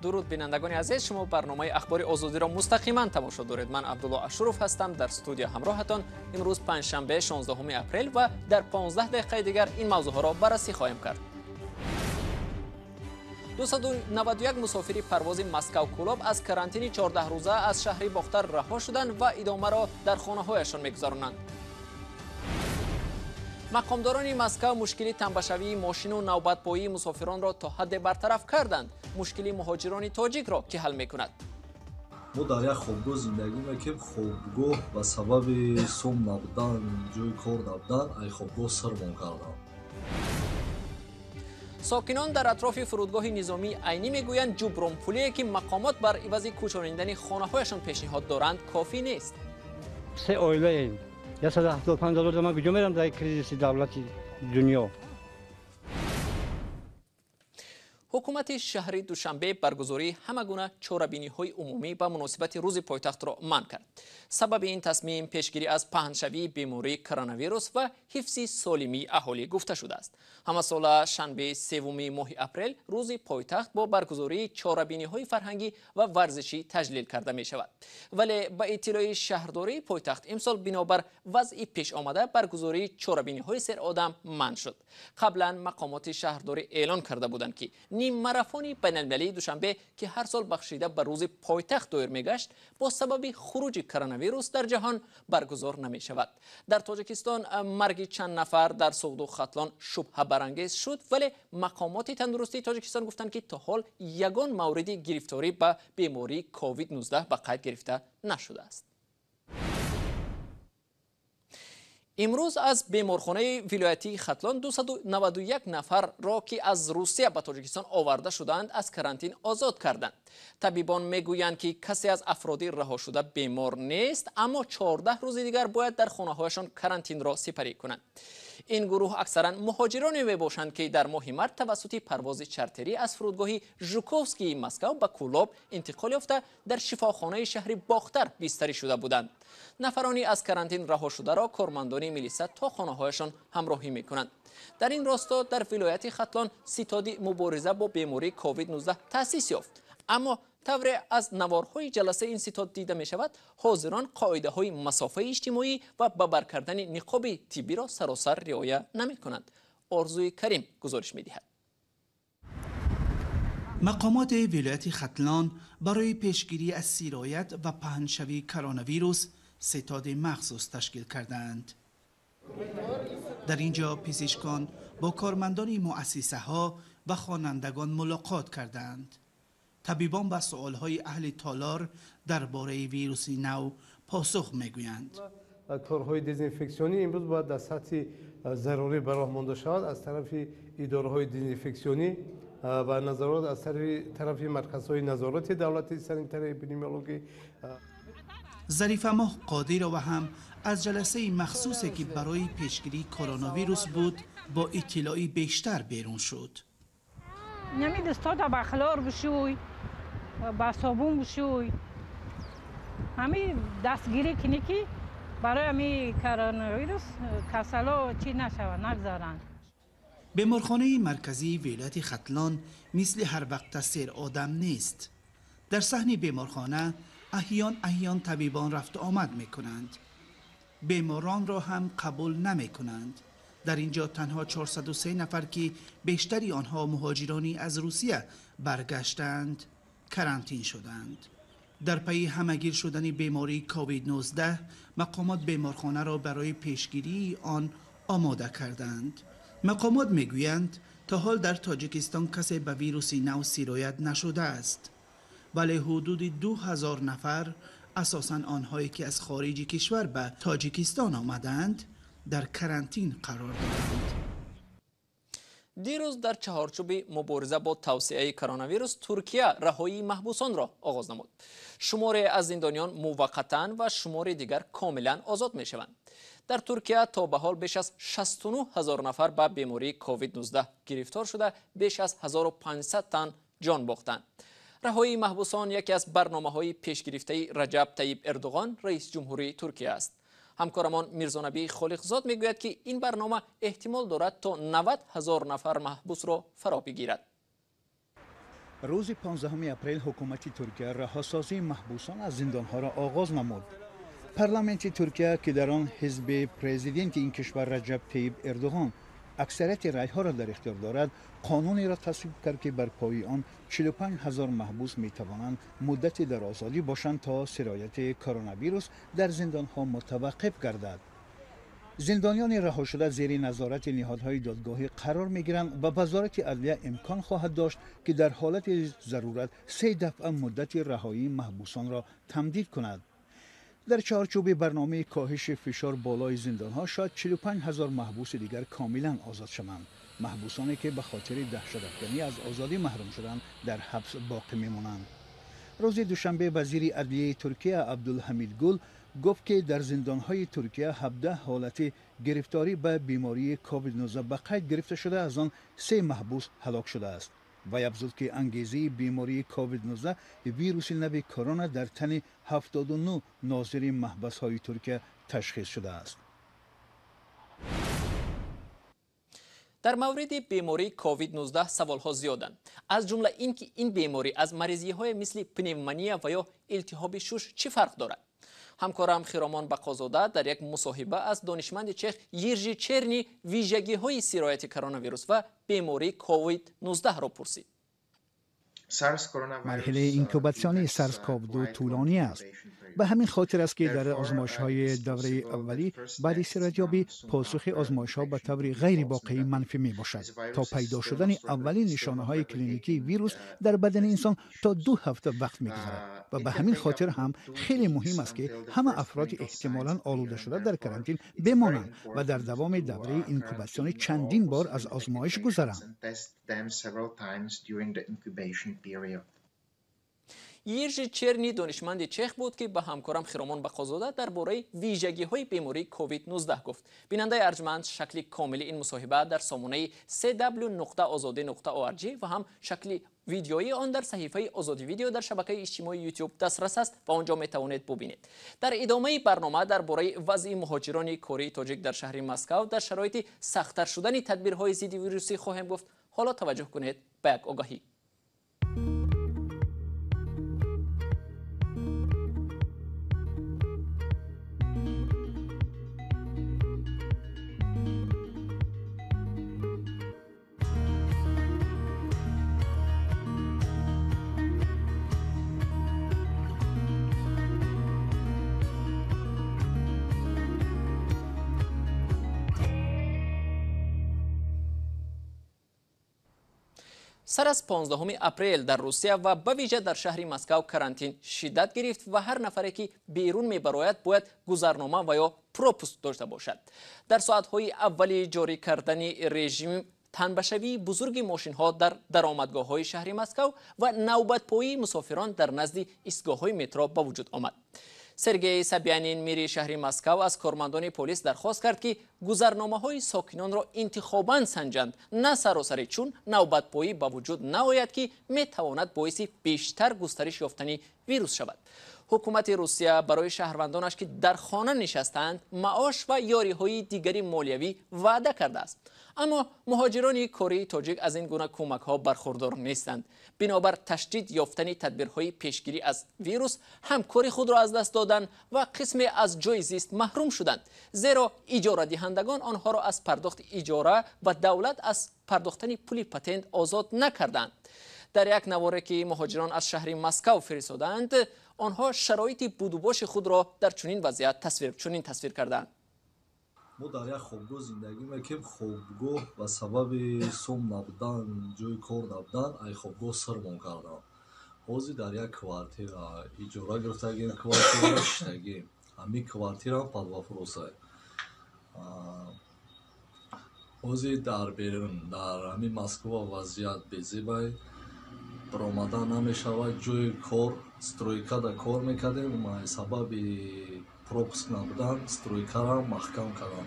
Дуруд, бинандагони азиз, шумо барномаи Ахбори Озодиро мустақиман тамошо доред. Ман Абдулло Ашуров ҳастам, дар студия ҳамроҳатон. Имрӯз панҷшанбе, 16 апрел, ва дар 15 дақиқаи дигар ин мавзӯъҳоро баррасӣ хоҳем кард. 291 мусофири парвози Москав Кӯлоб аз карантини 14 рӯза аз шаҳри Бохтар раҳо шуданд ва идомаро дар хонаҳояшон мегузаронанд. Мақомдорони Москав мушкили тамбашавии мошину навбатпоии мусофиронро то ҳадде бартараф карданд. Мушкили муҳоҷирони тоҷикро кӣ ҳал мекунад? Мо дар як хобгоҳ зиндагӣ мекунем. Хобгоҳ ба сабаби сом набудан, ҷои кор набудан, ай хобгоҳ сирмон кардам. Сокинон дар атрофи фурудгоҳи низомии Айнӣ мегӯянд, ҷубронпулие, ки мақомот бар ивази кӯчонидани хонаҳояшон пешниҳод доранд, кофӣ нест. Се оилаем, 175 доллар ман куҷо мерам дар кризиси давлати дунё? Ҳукумати шаҳри Душанбе баргузории ҳама гуна чорабиниҳои умумӣ ба муносибати рӯзи пойтахтро манъ кард. Сабаби ин тасмим пешгирӣ аз паҳншавии бемории коронавирус ва ҳифзи солимии аҳолӣ гуфта шудааст. Ҳамасола шанбеи севуми моҳи апрел рӯзи пойтахт бо баргузории чорабиниҳои фарҳангӣ ва варзишӣ таҷлил карда мешавад. Вале ба иттилои шаҳрдории пойтахт, имсол бинобар вазъи пешомада баргузории чорабиниҳои серодам манъ шуд. Қаблан мақомоти шаҳрдорӣ эълон карда буданд, ки ниммарафони байналмилалии Душанбе, ки ҳар сол бахшида ба рӯзи пойтахт доир мегашт, бо сабаби хуруҷи коронавирус дар ҷаҳон баргузор намешавад. Дар Тоҷикистон марги чанд нафар дар Суғду Хатлон шубҳабарангез шуд, вале мақомоти тандурустии Тоҷикистон гуфтанд, ки то ҳол ягон мавриди гирифторӣ ба бемории COVID-19 ба қайд гирифта нашудааст. Имрӯз аз беморхонаи вилоятии Хатлон 291 нафарро, ки аз Русия ба Тоҷикистон оварда шудаанд, аз карантин озод карданд. Табибон мегӯянд, ки касе аз афроди раҳошуда бемор нест, аммо 14 рӯзи дигар бояд дар хонаҳояшон карантинро сипарӣ кунанд. Ин гурӯҳ аксаран муҳоҷироне мебошанд, ки дар моҳи март тавассути парвози чартерӣ аз фурудгоҳи Жуковскии Москав ба Кӯлоб интиқол ёфта, дар шифохонаи шаҳри Бохтар бистарӣ шуда буданд. Нафарони аз карантин раҳо шударо кормандони милиса то хонаҳояшон ҳамроҳӣ мекунанд. Дар ин росто дар вилояти Хатлон ситоди мубориза бо бемории COVID-19 таъсис ёфт. Аммо тавре аз наворҳои ҷаласаи ин ситод дида мешавад, ҳозирон қоидаҳои масофаи иҷтимоӣ ва ба бар кардани ниқоби тиббиро саросар риоя намекунанд. Орзуи Карим гузориш медиҳад. Мақомоти вилояти Хатлон барои пешгирӣ аз сироят ва паҳншавии коронавирус ситоди махсус ташкил кардаанд. Дар ин ҷо пизишкон бо кормандони муассисаҳо ва хонандагон мулоқот кардаанд. Табибон ба суолҳои аҳли толор дар бораи вируси нав посух мегӯянд. Корҳои дезинфексионӣ имрӯз бояд дар сатҳи зарурӣ ба роҳ монда шавад аз тарафи идораҳои дезинфексионӣ ва назорат аз тарафи марказҳои назорати давлати санитарии эпидемиологӣ. Зарифамоҳ Қодирова ҳам аз ҷаласаи махсусе, ки барои пешгирии коронавирус буд, бо иттилои бештар берун шуд. Нами дастота ба хлор бишӯй, ба собун бишӯй, ҳами дастгирӣ кунӣ, ки барои ҳами коронавирус касало чӣ нашавад, нагзаранд. Беморхонаи марказии вилояти Хатлон мисли ҳар вақта серодам нест. Дар саҳни беморхона аҳён аҳён табибон рафту омад мекунанд. Беморонро ҳам қабул намекунанд. Дар ин ҷо танҳо 403 нафар, ки бештари онҳо муҳоҷиронӣ аз Русия баргаштаанд, карантин шуданд. Дар пайи ҳамагир шудани бемории COVID-19 мақомот беморхонаро барои пешгирии он омода карданд. Мақомот мегӯянд, то ҳол дар Тоҷикистон касе ба вируси нав сироят нашудааст, вале ҳудуди 2000 нафар, асосан онҳое ки аз хориҷи кишвар ба Тоҷикистон омадаанд, дар карантин қарор доранд. Дирӯз дар чаҳорчӯби мубориза бо тавсеаи коронавирус Туркия раҳоии маҳбусонро оғоз намуд. Шуморе аз зиндониён муваққатан ва шумори дигар комилан озод мешаванд. Дар Туркия то ба ҳол беш аз 69 ҳазор нафар ба бемории COVID-19 гирифтор шуда, беш аз 1500 тан ҷон бохтанд. Раҳоии маҳбусон яке аз барномаҳои пешгирифтаи Раҷаб Таиб Эрдуғон, раиси ҷумҳурии Туркия аст. Ҳамкорамон Мирзонаби Холиқзод мегӯяд, ки ин барнома эҳтимол дорад то 90 ҳазор нафар маҳбусро фаро бигирад. Рӯзи 15 апрел ҳукумати Туркия раҳосозии маҳбусон аз зиндонҳоро оғоз намуд. Парламенти Туркия, ки дар он ҳизби президенти ин кишвар Раҷаб Тайиб Эрдоғон аксарияти райҳоро дар ихтиёр дорад, қонунеро тасвиб кард, ки бар пои он 45 ҳазор маҳбус метавонанд муддате дар озодӣ бошанд, то сирояти коронавирус дар зиндонҳо мутаваққиф гардад. Зиндониёни раҳошуда зери назорати ниҳодҳои додгоҳӣ қарор мегиранд ва Вазорати адлия имкон хоҳад дошт, ки дар ҳолати зарурат 3 дафъа муддати раҳоии маҳбусонро тамдид кунад. Дар чаҳорчӯби барномаи коҳиши фишор болои зиндонҳо шояд 45 ҳазор маҳбуси дигар комилан озод шаванд. Маҳбусоне, ки ба хотири даҳшатафканӣ аз озодӣ маҳрум шуданд, дар ҳабс боқӣ мемонанд. Рӯзи душанбе вазири адлияи Туркия Абдулҳамид Гул гуфт, ки дар зиндонҳои Туркия 17 ҳолати гирифторӣ ба бемории COVID-19 ба қайд гирифта шуда, аз он 3 маҳбус ҳалок шудааст. Вай афзуд, ки ангезаи бемории COVID-19 вируси нави корона дар тани 79 нозири маҳбасҳои Туркия ташхис шудааст. Дар мавриди бемории COVID-19 саволҳо зиёданд, аз ҷумла ин ки ин беморӣ аз маризиҳое мисли пневмония ва ё илтиҳоби шуш чӣ фарқ дорад? Ҳамкорам Хиромон Бақозода дар як мусоҳиба аз донишманди чех Йиржи Черни вижагиҳои сирояти коронавирус ва бемории COVID-19-ро пурсид. Марҳилаи инкубатсионии SARS-CoV-2 тӯлонӣ аст. Ба ҳамин хотир аст, ки дар озмоишҳои давраи аввалӣ баъди сироятёбӣ посухи озмоишҳо ба таври ғайривоқеӣ манфӣ мебошад. То пайдо шудани аввалин нишонаҳои клиникии вирус дар бадани инсон то 2 ҳафта вақт мегузарад ва ба ҳамин хотир ҳам хеле муҳим аст, ки ҳама афроди эҳтимолан олуда шуда дар карантин бемонанд ва дар давоми давраи инкубатсионӣ чандин бор аз озмоиш гузаранд. Йиржи Черни донишманди чех буд, ки ба ҳамкорам Хиромон Бақозода дар бораи вижагиҳои бемории COVID-19 гуфт. Бинандаи арҷманд, шакли комили ин мусоҳиба дар сомонаи cw.ozodi.org ва ҳам шакли видеоии он дар саҳифаи Озодӣ Видео дар шабакаи иҷтимоии YouTube дастрас аст ва он ҷо метавонед бубинед. Дар идомаи барнома дар бораи вазъи муҳоҷирони кории тоҷик дар шаҳри Москав дар шароити сахттар шудани тадбирҳои зидди вирусӣ хоҳем гуфт. Ҳоло таваҷҷӯҳ кунед ба як огаҳӣ. Сар аз 15 апрел дар Русия ва ба вижа дар шаҳри Москав карантин шиддат гирифт ва ҳар нафаре, ки берун мебарояд, бояд гузарнома ва ё пропуск дошта бошад. Дар соатҳои аввали ҷорӣ кардани режим танбашавии бузурги мошинҳо дар даромадгоҳҳои шаҳри Москав ва навбатпоии мусофирон дар назди истгоҳҳои метро ба вуҷуд омад. Сергей Собянин, мири шаҳри Москав, аз кормандони полис дархост кард, ки гузарномаҳои сокинонро интихобан санҷанд, на саросарӣ, чун навбатпоӣ ба вуҷуд наояд, ки метавонад боиси бештар густариш ёфтани вирус шавад. Ҳукумати Русия барои шаҳрвандонаш, ки дар хона нишастаанд, маош ва ёриҳои дигари молиявӣ ваъда кардааст. Аммо муҳоҷирони кории тоҷик аз ин гуна кӯмакҳо бархурдор нестанд. Бинобар ташдид ёфтани тадбирҳои пешгирӣ аз вирус, ҳамкори худро аз даст доданд ва қисме аз ҷои зист маҳрум шуданд, зеро иҷорадиҳандагон онҳоро аз пардохти иҷора ва давлат аз пардохтани пули патент озод накарданд. Дар як наворе, ки муҳоҷирон аз шаҳри Москав фиристодаанд, онҳо шароити будубоши худро дар чунин вазъият чунин тасвир карданд. Мо дар як хобгоҳ зиндагӣ мекунем. Хобгоҳ ба сабаби сом набудан, ҷои кор набудан, ай хобгоҳ сирмон кардам. Ҳозир дар як квартира иҷора гирифтагем, квартира шиштагем. Ҳамин квартираам падвафрӯсай. Ҳозир дар берун, дар ҳамин Москва вазъият безебай, баромадан намешавад. Ҷои кор, стройкада кор мекардем, сабаби пропуск набудан стройкара маҳкам кардам.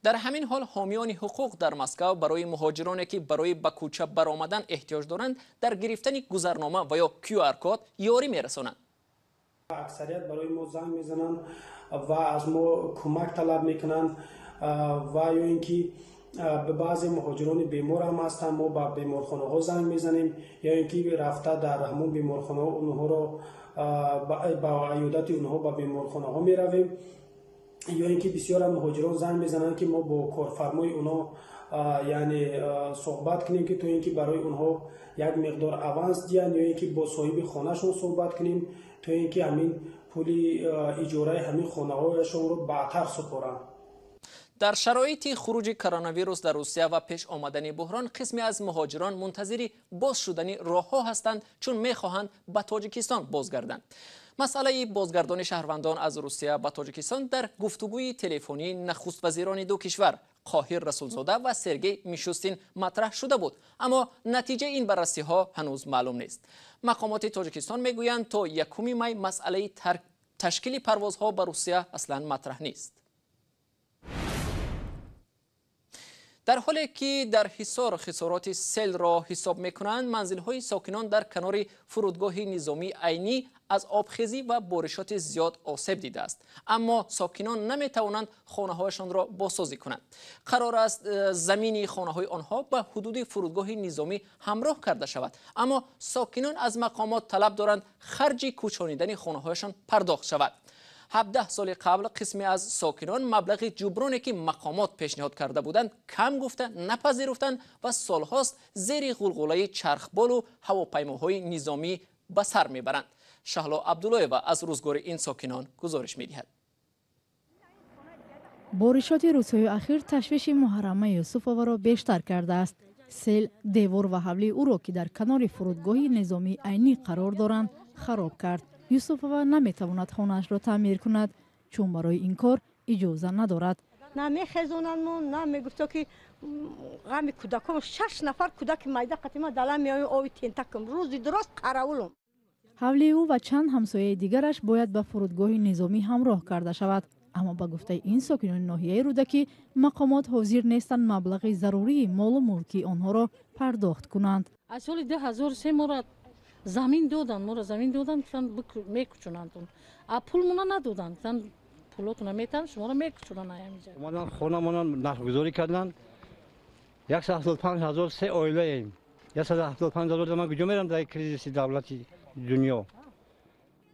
Дар ҳамин ҳол ҳомиёни ҳуқуқ дар Москав барои муҳоҷироне, ки барои ба кӯча баромадан эҳтиёҷ доранд, дар гирифтани гузарнома ва ё QR-код ёрӣ мерасонанд. Аксарият барои мо занг мезананд ва аз мо кӯмак талаб мекунанд ва ё ин ки Баъзе муҳоҷирони бемор ҳам ҳастанд, мо ба беморхонаҳо занг мезанем ё ин ки рафта дар ҳамон беморхонаҳо онҳоро ба аёдати онҳо ба беморхонаҳо меравем, ё ин ки бисёрам муҳоҷирон занг мезананд, ки мо бо корфармои онҳо яъне суҳбат кунем, ки то ин ки барои онҳо як миқдор аванс диҳанд, ё ин ки бо соҳиби хонашон суҳбат кунем, то ин ки ҳамин пули иҷораи ҳамин хонаҳояшонро баъдтар супоранд. Дар шароити хуруҷи коронавирус дар Русия ва пеш омадани буҳрон, қисме аз муҳоҷирон мунтазири боз шудани роҳҳо ҳастанд, чун мехоҳанд ба Тоҷикистон бозгарданд. Масъалаи бозгардони шаҳрвандон аз Русия ба Тоҷикистон дар гуфтугӯи телефонии нахуствазирони ду кишвар Қоҳир Расулзода ва Сергей Мишустин матраҳ шуда буд, аммо натиҷаи ин баррасиҳо ҳанӯз маълум нест. Мақомоти Тоҷикистон мегӯянд, то 1 май масъалаи ташкили парвозҳо ба Русия аслан матраҳ нест. Дар ҳоле ки дар Ҳисор хисороти селро ҳисоб мекунанд, манзилҳои сокинон дар канори фурудгоҳи низомии Айнӣ аз обхезӣ ва боришоти зиёд осеб дидааст, аммо сокинон наметавонанд хонаҳояшонро бозсозӣ кунанд. Қарор аст замини хонаҳои онҳо ба ҳудуди фурудгоҳи низомӣ ҳамроҳ карда шавад, аммо сокинон аз мақомот талаб доранд харҷи кӯчонидани хонаҳояшон пардохт шавад. 17 соли қабл қисме аз сокинон маблағи ҷуброне ки мақомот пешниҳод карда буданд кам гуфта напазируфтанд ва солҳост зери ғулғулаи чархболу ҳавопаймоҳои низомӣ ба сар мебаранд. Шаҳло Абдуллоева аз рӯзгори ин сокинон гузориш медиҳад. Боришоти рӯзҳои ахир ташвиши Муҳаррама Юсуфоваро бештар кардааст. Сел девор ва ҳавлии ӯро, ки дар канори фурудгоҳи низомии Айнӣ қарор доранд, хароб кард. Юсуфова наметавонад хонаашро таъмир кунад, чун барои ин кор иҷоза надорад. На мехезонанд, на мегуфто ки ғами кӯдакон, 6 нафар кӯдаки майда қатима дала меоем, ови тентакам, рӯзи дурост қаравулам. Ҳавлии ӯ ва чанд ҳамсояи дигараш бояд ба фурудгоҳи низомӣ ҳамроҳ карда шавад, аммо ба гуфтаи ин сокинони ноҳияи Рӯдакӣ мақомот ҳозир нестанд маблағи зарурии молу мулкии онҳоро пардохт кунанд. Аз соли 2003 моро замин доданд, моро замин доданд, гуфтанд мекӯчонанд, а пулмона надоданд, гуфтанд пулотона метаҳанд, шуморо мекӯчонанд. Ҳаминҷа омаданд хонамона нархгузорӣ карданд. 175 ҳазор се оилаем, 175 ҳазор ман куҷо мерам дар кризиси давлати дунё?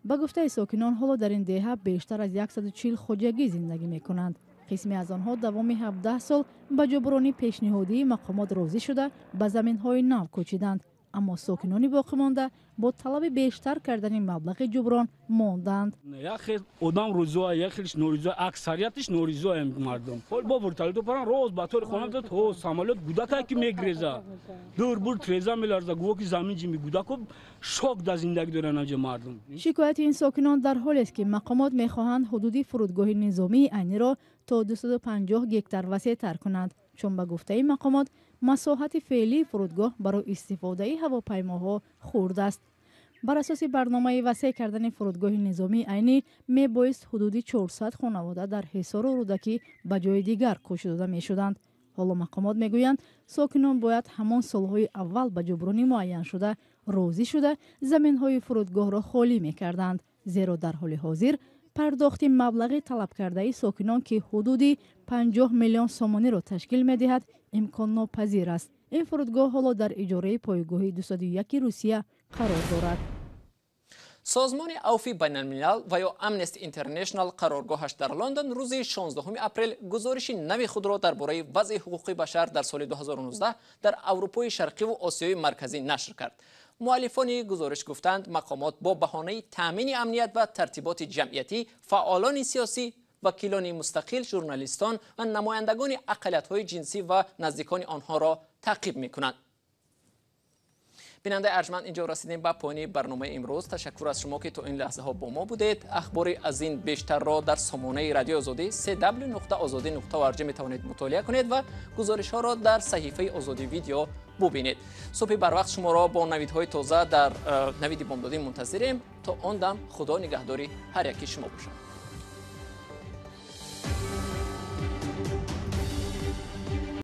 Ба гуфтаи сокинон, ҳоло дар ин деҳа бештар аз 140 хоҷагӣ зиндагӣ мекунанд. Қисме аз онҳо давоми 17 сол ба ҷуброни пешниҳодии мақомот розӣ шуда ба заминҳои нав кӯчиданд, аммо сокинони боқимонда бо талаби бештар кардани маблағи ҷуброн монданд. Як хел одам рӯзоа, як хелш норизоа, аксариятиш норизоаем мардум. Ҳол бо вертолёт паран роз ба тори хона то самолёт гудакае ки мегреза, дур бур треза меларза, гӯё ки замин ҷимби гудако шок дар зиндагӣ доранд анҷа мардум. Шикояти ин сокинон дар ҳолест, ки мақомот мехоҳанд ҳудуди фурудгоҳи низомии Айниро то 250 гектар васеътар кунанд, чун ба гуфтаи мақомот масоҳати феълии фурудгоҳ барои истифодаи ҳавопаймоҳо хурд аст. Бар асоси барномаи васеъ кардани фурудгоҳи низомии Айнӣ мебоист ҳудуди 400 хонавода дар Ҳисору Рӯдакӣ ба ҷои дигар кӯч дода мешуданд. Ҳоло мақомот мегӯянд, сокинон бояд ҳамон солҳои аввал ба ҷуброни муайяншуда розӣ шуда заминҳои фурудгоҳро холӣ мекарданд, зеро дар ҳоли ҳозир пардохти маблағи талабкардаи сокинон, ки ҳудуди 50 миллион сомониро ташкил медиҳад, имконнопазир аст. Ин фурудгоҳ ҳоло дар иҷораи пойгоҳи 201 Русия қарор дорад. Созмони Авфи байналмилал ва ё Amnesty International қароргоҳаш дар Лондон рӯзи 16 апрел гузориши нави худро дар бораи вазъи ҳуқуқи башар дар соли 2019 дар Аврупои Шарқиву Осиёи Марказӣ нашр кард. Муаллифони гузориш гуфтанд, мақомот бо баҳонаи таъмини амният ва тартиботи ҷамъиятӣ фаъолони сиёсӣ, вакилони мустақил, журналистон ва намояндагони ақалиятҳои ҷинсӣ ва наздикони онҳоро таъқиб мекунанд. Бинандаи арҷманд, инҷо расидем ба поёни барномаи имрӯз. Ташаккур аз шумо, ки то ин лаҳзаҳо бо мо будед. Ахбори аз ин бештарро дар сомонаи радиои Озодӣ cw.ozodi.org метавонед мутолиа кунед ва гузоришҳоро дар саҳифаи Озодӣ видео бубинед. Субҳи барвақт шуморо бо навидҳои тоза дар навиди бомдодӣ мунтазирем. То он дам Худо нигаҳдори ҳар яки шумо бошад.